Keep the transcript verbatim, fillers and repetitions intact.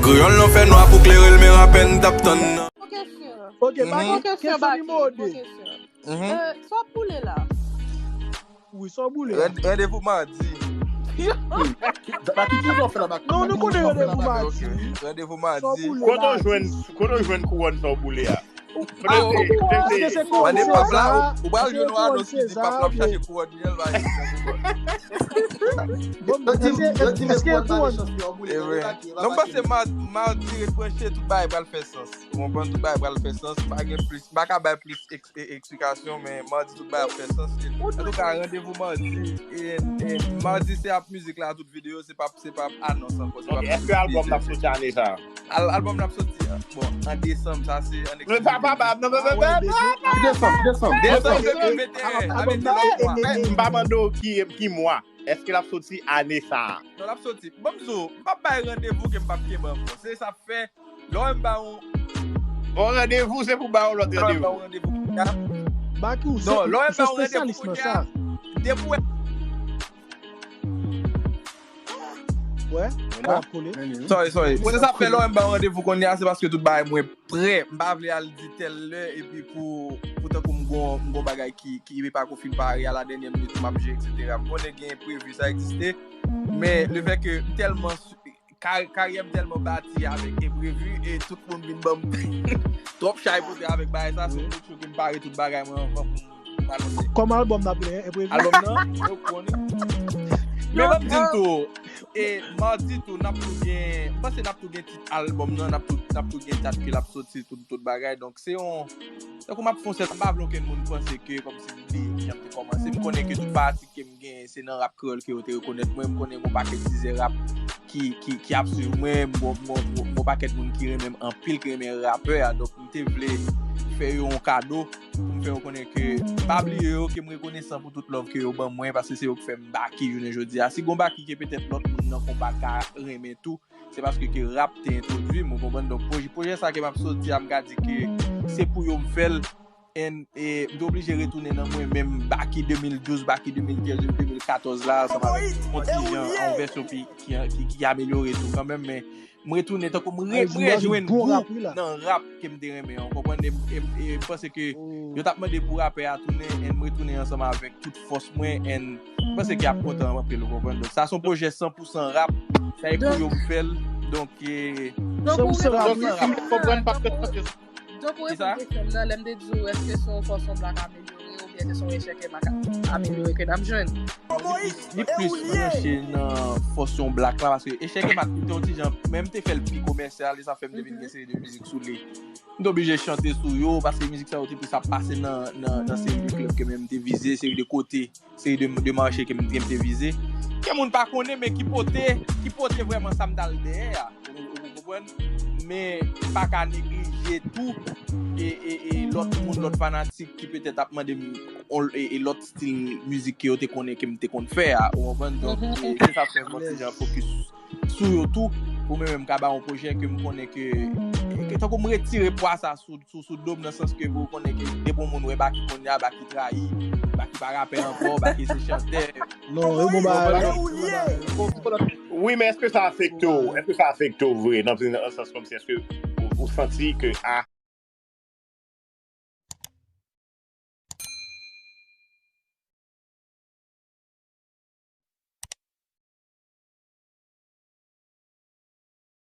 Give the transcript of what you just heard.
Kreyòl nan fè nwa pou klere l, men rapè n t ap tann nan. Yon kesyon. Ok, Mhm. Baki, Yon kesyon, kesyon Baki. nimewo Yon de. Kesyon. Mhm. Euh, sa w ap boule la? Wi, sa w boule. Rand- Randevou madi. Baki, ki jan w fè la, Baki? Non, nou konnen randevou madi. Ok. Randevou Sa w madi. boule Kote la. W jwenn, kote W jwenn kouwòn sa w boule a? Ah, Èske se kouwòn Mande pap la, Seza? ou pral jwenn yon Èske anons ki di pap la ap chache kouwòn li an, l va Bon, èske èske e kouwòn? Eh wi. Non, m panse ma- madi ret branche, tout bagay pral fè sans. Ou konprann, tout bagay pral fè sans. M pa gen plis, m pa ka bay plis eks- e- eksplikasyon, men madi tout bagay ap fè sans. Antouka, randevou madi. E, e, madi se ap mizik la, tout videyo, se pa, se pa anons ankò. Se pa Ok, èske albòm la ap soti ane sa a? Al, albòm la ap soti, bon, an desanm, sa se an Non, pa, pa, pa, non, non, non, Ah ouais, non, bébé. non. Desanm, desanm, Desanm desanm. de mil venteyen, Album avèk nan lòt mwa. ene, ene. M pa mande w ki, ki mwa. Èske l ap soti ane sa a? Non, l ap soti. Ban m di w, m p ap bay randevou ke m p ap kenbe ankò. Se sa k fè, lè w wè m ba yon Yon randevou, se pou ba yon lòt lè w wè m ba randevou. yon randevou kounye a. Baki, ou se Non, lè w wè m ou se ba yon randevou espesyalis nan kounye sa. A, depi w wè Wè, Bon. ka ap kole. Sorry, sorry. Se sa k fè lè w wè m ba yon randevou kounye a, se paske tout bagay mwen prè. M pa vle al di tèl lè epi pou, pou tankou m gon, m gon bagay ki, ki pa ko fin pare a la dènyè minit pou m ap jere, etsetera. M konnen gen enprevi, sa egziste. Men lefètke m tèlman su- ka- karyè m tèlman bati avèk enprevi e tout moun vin ban m twòp chay pote avèk bagay sa, se pou ke m pare tout bagay mwen anvan pou m anonse. Kòman albòm nan ap rele? Enprevi? Albòm nan, yo konnen. Men ban m di n tou, e madi tou, n ap tou gen, m panse n ap tou gen tit albòm nan, n ap tou, n ap tou gen dat ke l ap soti, tout, tout bagay. Donk, se yon, tankou m ap fè yon sèt, m pa vle okenn moun panse ke kòmsi m bliye kijan m te kòmanse. M konnen ke tout fanatik ke m gen, se nan rap kreyòl ke yo te rekonèt mwen. M konnen gon pakèt tizè rap ki, ki, ki ap swiv mwen. M gon, m gon, m gon, m gon pakèt moun ki renmen m anpil, ki renmen rapè a. Donk, m te vle fè yo yon kado pou m fè yo konnen ke m pa bliye yo, ke m rekonesan pou tout love ke yo ban mwen, paske se yo k fè m baki jounen jodi a. Si gon baki ke petèt lòt moun nan konpa ka renmen tou, se paske ke rap te entwodui m, ou konprann? Donk, pwojè, pwojè sa ke m ap soti a, m ka di ke se pou yo m fè l, and, e, m te oblije retounen nan mwen menm baki de mil douz, baki de mil trèz, de mil katòz la, ansanm avèk yon ti jan, yon vèsyon pi, ki, ki, ki amelyore tou kanmenm, men m retounen tankou m re- m rejwenn gou nan rap ke m te renmen an, ou konprann? E, e, e m panse ke yo t ap mande pou rapè a tounen, and m retounen ansanm avèk tout fòs mwen, and m panse ke y ap kontan anpil, ou konprann? Donk, sa se yon pwojè san pou san rap, sa e pou yo m fè l, donk, e, San pou san rap. Donk, si m konprann, paske Donk, ou reponn kesyon m nan, lè m te di w, èske se yon fòs yon blak amelyore oubyen se yon echèk e mak amelyore ke n ap jwenn? Li plis, li plis branche nan fòs yon blak la, paske echèk e mak te yon ti jan, men m te fè l pi komèsyal, e sa fè m te vin gen seri de mizik sou li. M te oblije chante sou yo, paske mizik sa yo te plis ap pase nan, nan, nan seri de klèb ke men m te vize, seri de kote, seri de, de mache ke m, ke m te vize. Ke moun pa konnen, men ki pote, ki pote vrèman sa m t al dèyè a. Ou, ou, ou konprann? Men pa ka neglije tou e, e, e lòt moun, lòt fanatik ki petèt ap mande m on- e, e lòt stil mizik ke yo te konnen ke m te konn fè a. Ou konprann? Donk, e, se sa k fè m yon ti jan fokis sou yo tou. Pou mwen menm, m ka ba yon pwojè ke m konnen ke, ke tankou m retire pwa sa sou, sou, sou do m, nan sans ke pou konnen ke depi yon moun wè Baki kounye a, Baki trayi, Baki pa rapè ankò, Baki se chantè. Non, yo bon bagay. Wi, men èske sa afekte w? Èske sa afekte w vre? Nan, nan sans kòmsi, èske ou, ou santi ke, ah,